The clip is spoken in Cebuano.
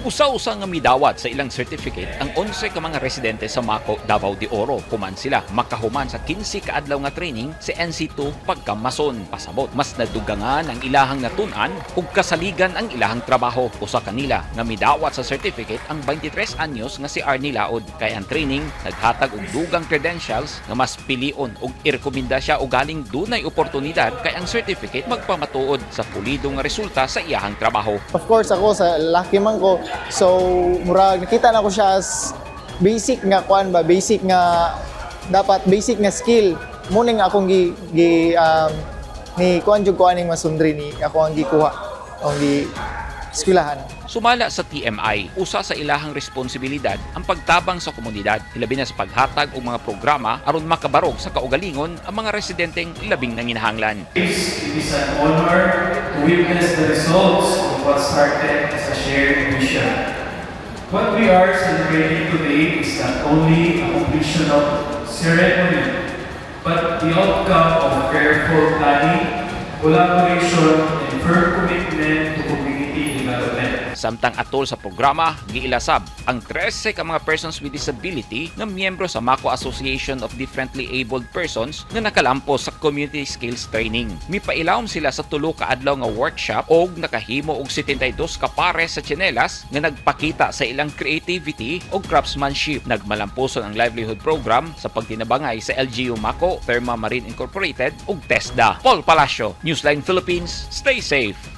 Usa-usa nga midawat sa ilang certificate ang 11 ka mga residente sa Maco, Davao de Oro. Human sila makahuman sa 15 ka adlaw nga training sa NC2 pagkamason. Pasabot, mas nadugangan ang ilahang natun-an ug kasaligan ang ilahang trabaho. Usa kanila nga midawat sa certificate ang 23 anyos nga si Arnie Laod. Kay ang training naghatag og dugang credentials nga mas pilion ug irekomenda siya og galing dunay oportunidad kay ang certificate magpamatuod sa pulido nga resulta sa iyahang trabaho. Of course, ako sa laki man ko. So, murag nakita na ko siya as basic nga kuan ba, basic nga dapat, basic nga skill. Mao ning akong gi, gi ni kuan jud ko aning masonry ni ako ang gikuha, akong gi eskwelahan. Sumala sa TMI, usa sa ilahang responsibilidad ang pagtabang sa komunidad, hilabi na sa paghatag og mga programa aron makabarog sa kaugalingon ang mga residenteng labing nanginahanglan. It is an honor to witness the results of what started as a shared vision. What we are celebrating today is not only a completion of ceremony, but the outcome of careful planning, collaboration, and firm commitment to community development. Samtang atol sa programa, giilasab ang 13 ka mga persons with disability nga miyembro sa Maco Association of Differently Abled Persons nga nakalampos sa community skills training. Mipailawom sila sa 3 ka adlaw nga workshop og nakahimo og 72 ka pares sa tsinelas nga nagpakita sa ilang creativity ug craftsmanship. Nagmalampuson ang livelihood program sa pagtinabangay sa LGU Maco, Therma Marine Incorporated ug TESDA. Paul Palacio, Newsline Philippines, stay safe.